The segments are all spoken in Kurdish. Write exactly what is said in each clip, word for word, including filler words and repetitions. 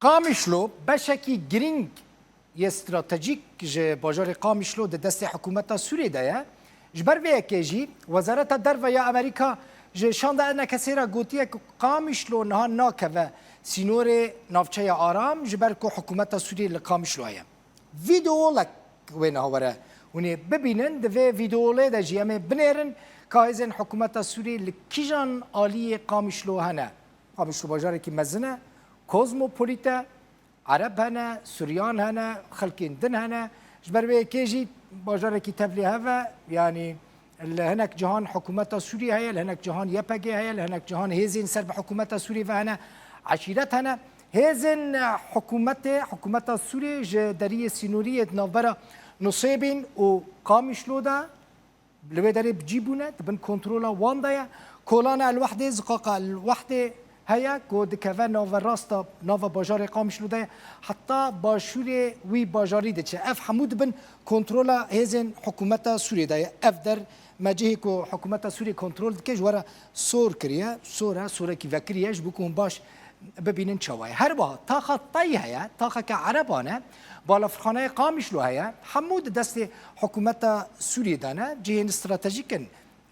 Qamişlo beşekî girîng yê stratejîk ji bajarê Qamişlo di destê hikûmeta Sûriyê de ye. Ji ber vê yekê jî Wezareta Derve ya Amerîka ji şanda ENKS'ê re gotiye ku Qamişlo niha nakeve sînorê navçeya Aram, ji ber ku hikûmeta Sûriyê li Qamişlo heye. Vîdeolek wê niha were hûn ê bibînin. Di vê vîdeolê de jî em ê binêrin ka hêzên hikûmeta Sûriyê li kîjan aliyê Qamişlo hene. Qamişlo bajarekî mezin e, kozmopolît e, Ereb hene, Suryan hene, xelkên din hene. Ji ber vê yekê jî bajarekî tevlîhev e, yanî li hinek cihan hikûmeta Sûriyê heye, li hinek cihan Y P G heye, li hinek cihan hêzên ser bi hikûmeta Sûriyê ve hene, eşîret hene. Hêzên, e, hikûmetê, hikûmeta Sûriyê ji deriyê sînorî yê di navbera Nusêbîn û Qamişlo de li wê derê bi cî bûne, di bin kontrola wan de ye. Kolana El Wehdê, ziqaqa El Wehdê heye ku dikeve nava rasta, nava bajarê Qamişlo de ye. Heta başûrê wî bajarî diçe. Ev hemû di bin kontrola hêzên hikûmeta Sûriyê de ye. Ev der me cihê ku hikûmeta Sûriyê kontrol dike, ji we re sor kiriye. Sor e, sorekî vekirî ye, ji bo ku hûn baş bibînin çawa ye. Her wiha taxa Tey heye, taxeke Ereban e, balafirxaneyê Qamişlo heye, hemû di destê hikûmeta Sûriyê de ne, cihên stratejîk in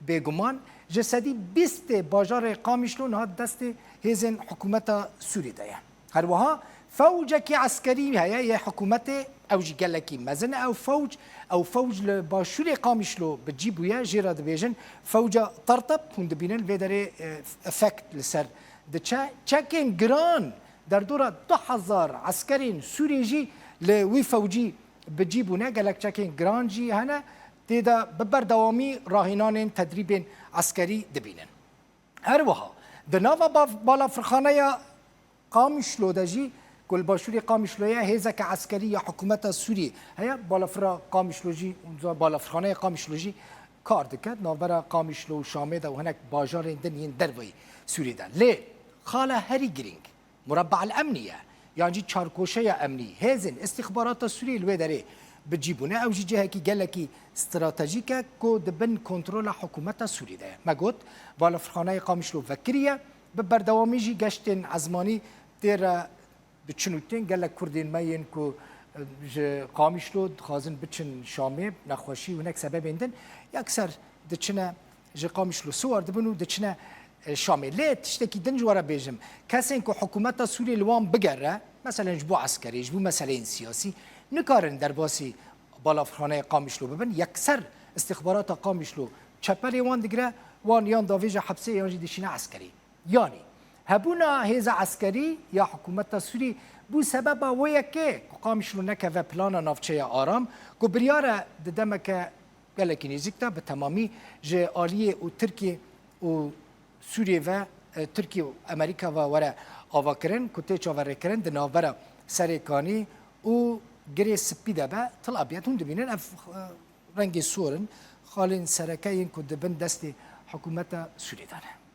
bêguman. Ji sedî bîstê bajarê Qamişlo niha di destê hêzên hikûmeta Sûriyê de ye. Her wiha fewcekî eskerî heye yê hikûmetê, ew jî gelekî mezin e. Ew fewc, ew fewc li başûrê Qamişlo bi cî bûye, jê re dibêjin fewca Terteb, hûn dibînin vê derê, e, efekt li ser diçe. Çekên giran, derdora du hezar eskerên Sûrî jî li wî fewcî bi cî bûne. Gelek çekên giran jî hene, tê de bi berdewamî rahînanên tedrîbên eskerî dibînin. Her wiha di nava bav-, balafirxaneya Qamişlo de jî ku li başûrê Qamişloyê hêzeke eskerî ya hikûmeta Sûriyê heye, balafira Qamişlo jî, balafirxaneya Qamişlo jî kar dike. Di navbera Qamişlo û Şamê de û hinek bajarên din yên derveyî Sûriyê de. Lê xala herî girîng, Murabba El Emnî ye, yan jî çarkoşeya emnî. Hêzên îstîxbarata Sûriyê li wê derê bi cî bûne. Ew jî cihekî gelekî stratejîk e ku di bin kontrola hikûmeta Sûriyê de ye. Me got, balafirxaneyê Qamişlo vekirî ye. Bi berdewamî jî geştên ezmanî tê re diçin û tên. Gelek Kurdên me yên ku, e, ji Qamişlo dixwazin biçin Şamê, nexweşî û hinek sebebên din, yekser diçine ji Qamişlo siwar dibin û diçine, e, Şamê. Lê tiştekî din ji we re bêjim, kesên ku hikûmeta Sûriyê li wan bigere, meselen ji bo eskerê, ji bo meseleyên siyasî, nikarin derbasî balafirxaneyê Qamişlo bibin. Yekser îstîxbarata Qamişlo çepelê wan digire, wan yan davêje hepsê yan jî dişîne eskerî. Yanî hebûna hêza eskerî ya hikûmeta Sûrî bû sebeba wê yekê ku Qamişlo nekeve plana navçeya Aram, ku biryar e di demeke gelekî nêzîk de bi temamî ji aliyê û Tirkiyê û Sûriyê ve, e, Tirkiye û Amerîka ve were avakirin, ku tê çaverêkirin di navbera Serê Kanî û Girê Spî de be. Til Abyad, hûn dibînin ev, e, rengê sor in, xalên sereke yên ku di bin destê hikûmeta Sûriyê de ne.